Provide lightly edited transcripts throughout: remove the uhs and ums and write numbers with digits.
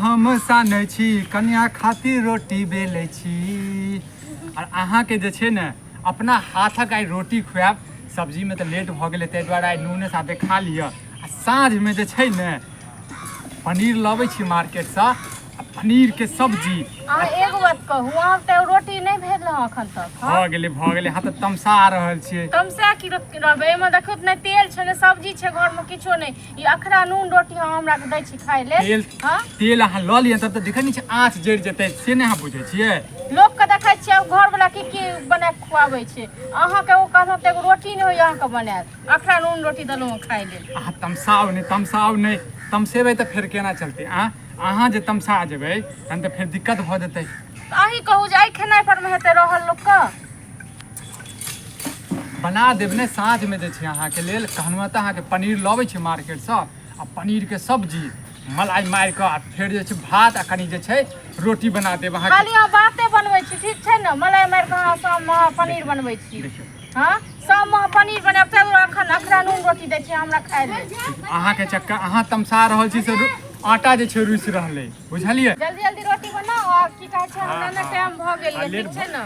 हम सानै छी, कनिया खातिर रोटी बेलै छी। आर अहाँके जे छै ने अपना हाथक आइ रोटी खुआएब। सब्जीमे तऽ लेट भऽ गेलै, ताहि दुआरे आइ नूने साथे खा लिअ। आ साँझमे जे छै ने पनीर लबै छी मार्केटसँ, आ पनीरके सब्जी। अहाँ एगो बात कहू, अहाँ तऽ रोटी नहि भेल हँ एखन तक? भऽ गेलै, भऽ गेलै। अहाँ तऽ तमसा रहल छियै। तमसा की रहबै? एहिमे देखियौ तऽ नहि तेल छै, नहि सब्जी छै, घरमे किछो नहि। ई अखरा नून रोटी अहाँ हमरा के दै छी खाय लेल? तेल, हँ, तेल अहाँ लऽ लिअ तब तऽ देखै नहि छियै आँच जरि जेतै, से नहि अहाँ बुझै छियै? लोक के देखै छियै घर वाला की की बना के खुआबै छै, अहाँके ओ कहलहुँ तऽ एगो रोटी नहि होइए अहाँके बनायल, अखरा नून रोटी देलहुँ हँ खाय लेल। अहाँ तमसाउ नहि, तमसाउ नहि। तमसेबै तऽ फेर केना चलतै? अहाँ जे तमसा जेबै तहन तऽ फेर दिक्कत भऽ जेतै। तऽ अहीं कहू जे एहि खेनाइ पर मे हेतै रहल लोकके? बना देब ने साँझमे जे छै अहाँके लेल। कहलहुँ तऽ अहाँके पनीर लबै छी मार्केटसँ, आ पनीरके सब्जी मलाई मारि कऽ, आ फेर जे छै भात आ कनि जे छै रोटी बना देब अहाँके। खाली अहाँ बाते बनबै छी, ठीक छै ने? मलाई मारि कऽ अहाँ शाममे अहाँ पनीर बनबै छी? देखियौ। हँ, शाममे अहाँ पनीर बनायब, ताहि दुआरे अखन अखरा नून रोटी दै छी हमरा खाय लेल। अहाँके चक्कर, अहाँ तमसा रहल छी से आटा जे छै रुसि रहलै, बुझलियै? जल्दी जल्दी रोटी बनाउ आ की कहै छै, हमरा ने टाइम भऽ गेल आ यऽ, लेट ठीक छै ने?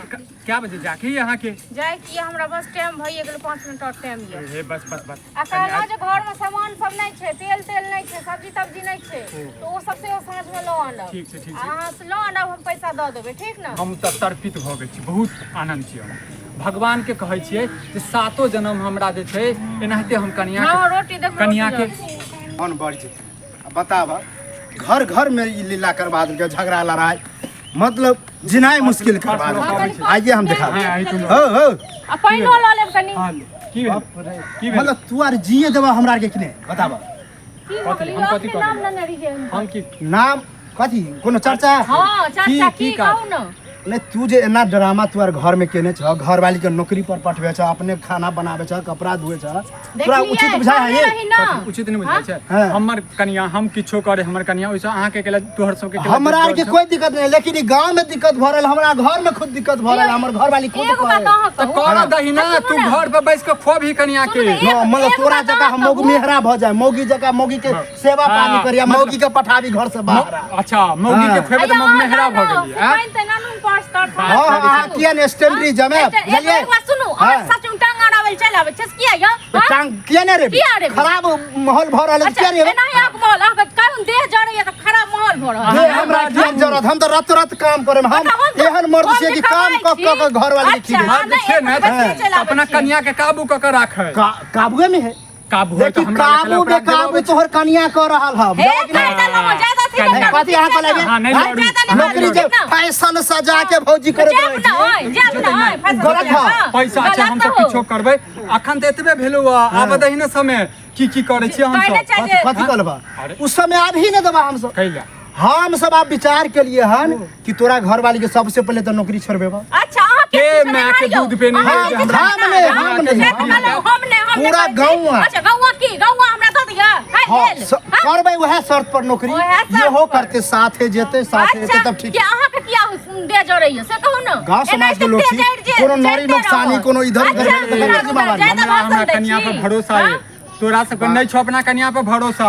क्या बजे जाके ही अहाँके? जाय की हमरा बस टाइम भइए गेल, 5 मिनट और टाइम यऽ। हे बस बस बस। आ कहलहुँ जे घरमे सामान सब नहि छै, तेल तेल नहि छै, सब्जी तब्जी नहि छै, तऽ ओ सब सेहो साँझमे लऽ आनब। ठीक छै, ठीक आ छै। अहाँ से लऽ आनब, हम पैसा दऽ देबै, ठीक ने? हम तऽ तर्पित भऽ गेल छी, बहुत आनन्द छी हम। भगवानके कहै छियै जे सातो जन्म हमरा जे छै एनाहिते हम कनिया हँ, रोटी देखू, कनिया के मन बढ़ जेतै। आ बताब, घर घर में ई लीला करबा देलकै, झगड़ा लड़ाई, मतलब जिनाइ मुश्किल करबा देलकै। आइए हम देखा हाँ, आई तुम हो हो। आ पानिओ लऽ लेब कनि। हाँ, की भेल? की भेल? मतलब तू आर जिए देबा हमरा आर के कि नहि, बताब। की भऽ गेल? हम कथी अपने कऽ नाम देबै? लेने रहियै हम। हम की नाम कथी कोनो चर्चा? हँ, चर्चा की की काज? कहू ने। नहीं, तू जे एना ड्रामा तू आर घर में केने छ, घर वाली के नौकरी पर पठबे छ, अपने खाना बनाबे छ, कपड़ा धोए छ, तोरा देखलियै, उचित बुझाय है कहने ये? रही ना। कथी उचित नहीं बुझाइ छै? हाँ। हमर कनिया हम किछो करे, हमर कनिया ओइसँ अहाँके केला तोहर सबके केला हमरा आर के दिक्कत कोई दिक्कत नहीं, लेकिन ई गांव में दिक्कत भ रहल, हमरा घर में खुद दिक्कत भ रहल, हमर घर वाली खुद एगो बात करे। अहाँ तऽ कहू। कर दही ना, सुनू तू ने। घर पर बैस के खुआबही कनिया के। सुनू ने, न, मतलब एगो तोरा बात जगह अहाँ हम मौगी कहू। मेहरा भ जाए, मौगी जगह मौगी के सेवा हाँ, पानी करिया, मतलब- मौगी के पठाबी घर से बाहर। अच्छा, मौगी के हाँ। खुएबै तऽ अइया मौगी मेहरा भऽ अहाँ गेलियै। ने, पानि तऽ नानू पास तर हाँ, हाँ हाँ अहाँ किया ने स्टैंडरी जमे बुझलियै? एक बात सुनू, अहाँ हाँ। सच में टांग अड़ाबै लए चलि आबै छियै से किया यौ? तऽ हाँ? टांग किया ने रे? किया रे? खराब माहौल भऽ रहल है, अच्छा, किया रे? एनाही अहाँके माहौल, अहाँके कहूँ देह जरैया तऽ खराब माहौल भऽ रहल हे है। हमरा किया जरूरत, हम तऽ रातो रात काम करे, हम बताउ, हम तऽ- एहन मर्द हम छियै जे कि काम कमाइ कऽ कऽ छी। के घर वाली के अच्छा, खिबै मर्द नहि, छियै ने एक बच्चे तऽ चलि आबै अपना छियै। कनिया के काबू कऽ के राखै। काबुए में है। काबू है तऽ देखी हमरा काबू लग बे काबू तोहर कनिया कर रहल हब। हे, कर देलहुँ, ज्यादा अथी नहि करू, कथी अहाँ ठीक छै कहलियै? ने? हाँ, नहि हाँ, लड़ू। ज्यादा नहि नौकरी जे लड़ू, ठीक ने? फैशन सजा के भौजी करैत जायब रहै ने, छी। ओय, जायब ने, ओय, फैशन गलत सजा है। कऽ। पैसा छै, गलत हम सब हो। किछो करबै। अखन तऽ एतबे भेलौ आ आब दही ने समय की की करै छियै हम कहने सब। छै जे- कथी कहलबा? अरे। उस समय आब ही नहि देबा हमसब। कैला? हम सब आब विचार के लिए हन कि तोरा घर वाली के सबसे पहले तो नौकरी छोड़बेबा। अच्छा, अहाँ के के की माय के छलै दूध पे नहीं अहाँ है के जे की हमरा- छलै? हम नहि, हम नहि। से तऽ कहलहुँ, हम नहि, हम नहि पूरा करै छी। गौआं। अच्छा, गौआं की? गौआं हमरा दऽ दिअ, खाय हाँ, लेल। स- करबै वएह शर्त पर नौकरी, ओएह शर्त इहो पर। करते साथे जेते, साथे अच्छा, एते तब ठीक। कि अहाँके किया दे जरैया से कहू ने? गाँव समाज के लोग छी, कोनो नारी नोकसानी, कोनो इधर उधर अच्छा, भेलै तऽ केकर जिम्मेवारी? ज्यादा हमरा हमरा भाषण दै कनिया पर छी। भरोसा हाँ? है। तोरा सबके नहीं छौ अपना कनिया पर भरोसा,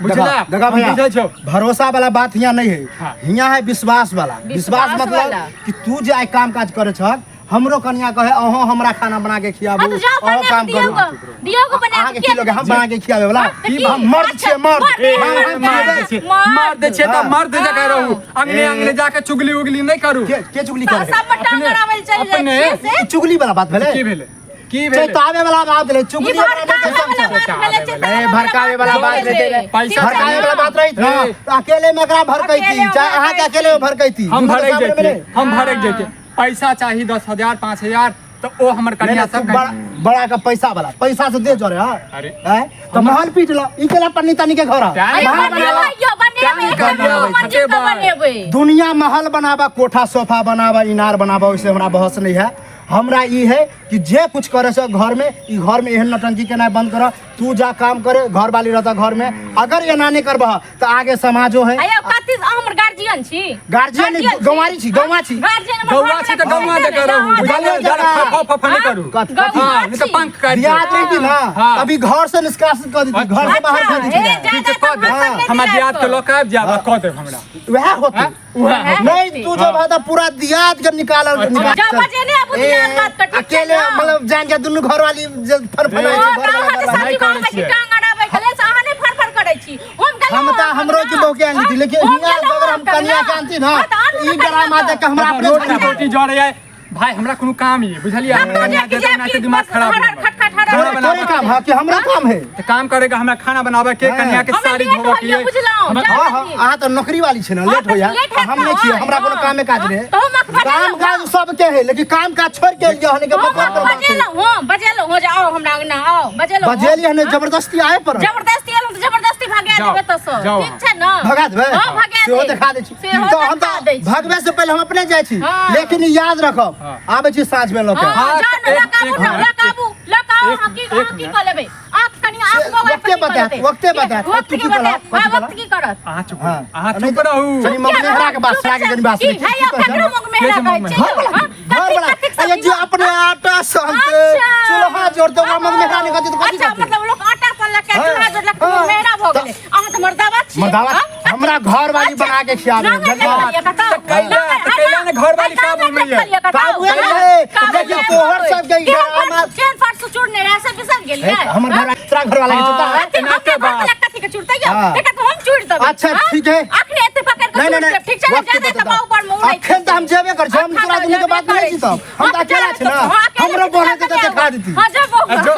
बुझला? देखा हम भैया, बुझै छौ। भरोसा वाला बात हियाँ नहीं है। हाँ। हियाँ है विश्वास वाला। विश्वास विश्वास मतलब वाला। कि तू जे आइ काम काज करे छह, हमरो कनिया कहे अहों हमरा खाना बना के खियाबू, हाँ, तऽ जाउ अहों बना काम के करू। दियौ गो, दियौ गो बना अहाँके के। की लगे हम बना के खियाबे वाला? हाँ, तऽ की? हम मर्द अच्छा, छियै, मर्द। मर्द, ए, हम मर्द, मार दै खियेबै। छियै, मर्द। मार दै छियै तऽ हाँ। मर्द जकाँ रहू, अंगने ए। अंगने जाके चुगली उगली नहि करू। के चुगली करे? सब टांग अपने- अड़ाबै लए चलि जाइ अपने- छियै से? ई चुगली वाला बात भेलै? की भेलै? की भेलै? चैतावे वाला बात भेलै, ई चुगली वाला भड़कावे बात वाला बात भेलै, चेतावे ए, भड़कावे वाला बात भेलै। भेलै। पैसा भड़कावे वाला बात रही ना, ए। तो अकेले में एकरा भड़कैती, अकेले चाहे अहाँ के अकेले में भड़कैती। हम दुनू के भड़क सामने जैतियै, में नहीं। हम भड़क जैतियै। पैसा चाही 10,000 5,000 तऽ ओ हमर नहीं, कनिया नहीं, तू सब बड़ा बड़ा का पैसा वाला, पैसा से दे जरे। हाँ अरे। हैं? तो महल पीट लो, ई केला पन्नी तनी के घर है। टाइम महल बनेबै बनावा। यौ, बनेबै, टाइम एक नम्बर बनेबै, मंजिल के खटेबै। बनेबै। दुनिया महल बनावा, कोठा सोफा बनावा, इनार बनावा, ओइसे हमरा बहस नहीं है। हमरा ई है कि जे कुछ करे से घर में, ई घर में एहन नौटंकी केनाइ बंद कर। तू जा काम करे, घर वाली रहता घर में। अगर एना नहीं करबह तऽ आगे समाजो है। आयो कथी अहाँ हमर गार्जियन छी? गार्जियन नहि, गंवारी छी, गौवा छी। गार्जियन हमर गौआ छी तऽ गौआ जकाँ रहू, बुझलियै? गौआ फफ फफ नहि करू। कथी? हँ, नहि तऽ पंख काटि देब। दियाद रही ना, हाँ। अभी घर से निष्कासित कर देती, घर से बाहर कर देती। हे, ठीक छै, कऽ देब। हाँ। हमरा दियाद के लऽ कऽ आबि जायब आ कऽ देब हमरा। वएह होते। हाँ? उएह होतै। नहीं तू जब हता पूरा दियाद के निकाल निकाल। जब बजेने आबू दियाद बात कर, ठीक छै अकेले ना? मतलब जान के दुनू घर वाली जे फरफराइ रे। छै, ओ, घर तऽ अहाँके वाला। सब्जी नहि करै बनबै छी, छियै। टांग अड़ाबै के लेल से अहाँ नहि फड़फड़ करै छी। हम गेलहुँ हम तऽ अहाँ हमरो के ना। बहू के आनली थी, लेकिन हम हियां गेलहुँ अगर हम अहाँ कनिया ना। के आनती ना, हाँ, तऽ आनू ई ना डरामा कनिया देख के हमरा अपने रोटी झगड़ा रोटी जड़ै भाई, हमरा कोनो काम ये, बुझलियै? तब तो कनिया जे कि देतै जे ना कि तऽ दिमाग बस खराब हरहर हो। खटखट हरहर खाना तोरे बनाबऽ तोरे काम है कि हमरा काम है? तऽ काम करेगा, हमरा खाना बनाबे के, हाँ। कनिया के हमरा साड़ी लेट धोबऽ के होइए, ये। बुझलहुँ। हमरा- जा हाँ हाँ, अहाँ तऽ नौकरी वाली छै ना, हाँ, लेट तऽ होया। लेट हैत हम नहीं छियै, ना, हमरा कोनो हाँ। कामे काज रहे। तऽ हम अखबार काम लेलहुँ। काज सबके है, लेकिन काम काज छोड़ के एलियै हन के हम बकवास करबाक छै। बजेलहुँ, हम बजेलहुँ हो, जाओ हमरा अंगना आओ, बजेलहुँ। बजेलियै हन, जबरदस्ती आए पर। जबरदस्ती एलहुँ तऽ जबरदस्ती भगा जाओ, देबै तऽ सब जाओ। ठीक छै ना? भगा देबै? हाँ, भगा सेहो देब। देखा दै छी। सेहो तऽ हम देखा तऽ दै छी। भगबै से पहिले हम अपने जाइ छी, हाँ। लेकिन याद रखब, हाँ। आबै छी साँझ में लऽ के। हाँ, हाँ, जाउ ने, एक- लऽ कऽ आबू एक ने, मिनट, लऽ कऽ आबू, लऽ कऽ आउ, एक अहाँ की एक अहाँ की मिनट। कऽ लेबै? अहाँ कनि आँख मोबाइल वक्ते पर की बतायत, कऽ लेतै? वक्ते बतायत। वक्त तू की की कहलह? बतायत? कथी हाँ, कहलह? वक्त की करत? अहाँ चुप हाँ। रहू, अहाँ नहीं चुप रहू। कनि मग मेहरा के बात सुना के कनि बात की सुनै छी। है की कहै छै? ककरो मुँह मेहरा के छै कहै मुँह छै मेहरा? यौ, हाँ? घर कथी- वाला कथीक अरे सब्जी जे अपने आटा सनते अच्छा। चूल्हा जोड़ते, ओकरा मग मेहरा नहीं कहते तऽ कथी अच्छा कहते? मतलब लोक आटा सनलक हाँ, चूल्हा जोड़लक तऽ हाँ। मेहरा भऽ गेलै। अहाँ तऽ मर्दावा छियै। मर्दावा? हाँ? हमरा घर वाली अच्छा। बना के खियाबे, नांगर बुझलियै? देखलियै कतौ? तऽ कैला- तऽ कैला ने घरवाली काबू में ये। काबू में है। देखियौ, तोहर सबके ई डरामा- चेन पर से चूड़ने रहै से बिसर गेलियै। हे, हमर घर तोरा घर वाला के चुपता है? कथी एना के हमरे घर बात। वाला कथी के चूड़तै यौ? हाँ। एकरा तऽ हम चूड़ि देबै। अच्छा, हाँ? ठीक है। अखने एते पकड़ि कऽ नहीं नहीं चूड़ि नहीं देब, ठीक छै ने? वक्त जादे बता। तऽ बाहु पर मे उड़ै अखन तऽ हम जेबे करै छी, हम अखन तोरा तऽ दुनू के जेबे बात नहि करै छी तब। हम तऽ छी। अकेला छी ना। हाँ, अकेले हमरो छी, बोले के तऽ तऽ देखा देती। हाँ, जब आ जो-